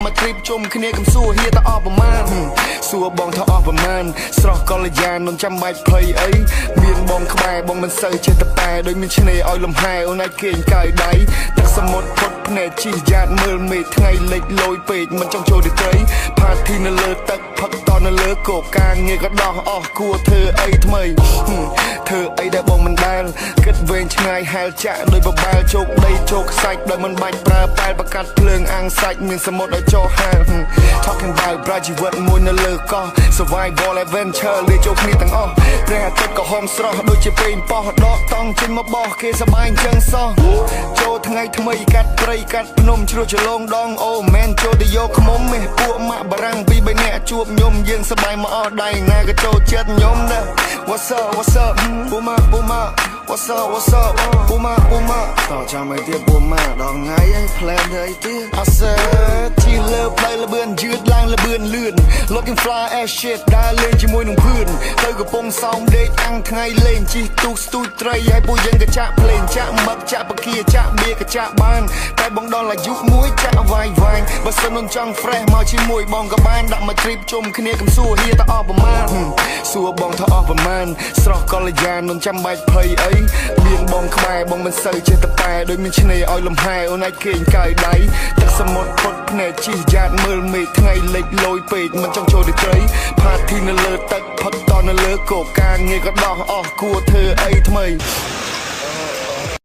មក trip ជុំគ្នា កំសួរហៀតអស់ប្រមាណ សួរបងថាអស់ប្រមាណ ស្រស់កល្យាន មិនចាំបាច់ភ័យអី មានបងក្បែរ បងមិនសូវចេះតប៉ែ ដូចមានឆ្នេរឲ្យលំហែ អូនអាចគេងកាយដៃ ទឹកសមុទ្រផុតភ្នែក ជីយ៉ាតមើលមេឃថ្ងៃលិចលយពេក មិនចង់ចូលទៅត្រី ផាធីនៅលើទឹក ផឹកតនៅលើគោក ការងារក៏ដោះអស់ គួរធ្វើអីថ្មី ធ្វើអីដែលបងមិនដែលគិត វែងឆ្ងាយហែលចាក់ដោយបបែល ជោគដីជោគខ្សាច់ដោយមិនបាច់ប្រើប៉ែល បកាត់ភ្លើងអាំងសាច់ មានសមុទ្រឲ្យចោហែល Talking about ប្រាជីវិតមួយនៅលើកោះ Survival adventure លេចូលគ្នាទាំងអស់ ព្រះអាទិត្យក៏ហមស្រស់ដូចជាពេងប៉ោះ ដកតង់ចេញមកបោះ គេសប្បាយអញ្ចឹងសោះ ចូលថ្ងៃថ្មី កាត់ព្រៃកាត់ភ្នំ ជ្រោះចលងដង អូមែន ចូលទៅយកខ្មុំ មេពួកម៉ាក់បារាំងពីរបីនាក់ជួបខ្ញុំ យើងសប្បាយមកអស់ដៃ ណាក៏ចូលចិត្តខ្ញុំដែរ What's up, what's up ពូម៉ាពូម៉ា What's up, what's up ពូម៉ាពូម៉ា តចាំអីទៀតពូម៉ា ដល់ថ្ងៃហើយ plan ធ្វើអីទៀត I said ជិះលើផ្លូវលបឿនយឺតឡើងលបឿនលឿន looking fly as shit ដើរលេងជាមួយនឹងភឿន ទៅកំពង់សោមដេកអាំងថ្ងៃលេង ជិះទូកស្ទូចត្រី ហើយពួកយើងក៏ចាក់ភ្លេង ចាក់មឹក ចាក់ពគា ចាក់បៀក៏ចាក់បាន តែបងដល់អាយុមួយចាក់វាយវាយ បើសិនមិនចង់ fresh មកជាមួយបងក៏បាន ដាក់មក trip ជុំគ្នា កំសួរហៀតអស់ប្រមាណ សួរបងថាអស់ប្រមាណ ស្រស់កល្យាន មិនចាំបាច់ភ័យអី មានបងក្បែរ បងមិនសូវចេះតប៉ែ ដូចមានឆ្នេរឲ្យលំហែ អូនអាចគេងកាយដៃ ទឹកសមុទ្រផុតភ្នែក ជីយ៉ាតមើលមេឃថ្ងៃលិចលយពេក មិនចង់ចូលទៅត្រី ផាធីនៅលើទឹក ផឹកតនៅលើគោក ការងារក៏ដោះអស់ គួរធ្វើអីថ្មី។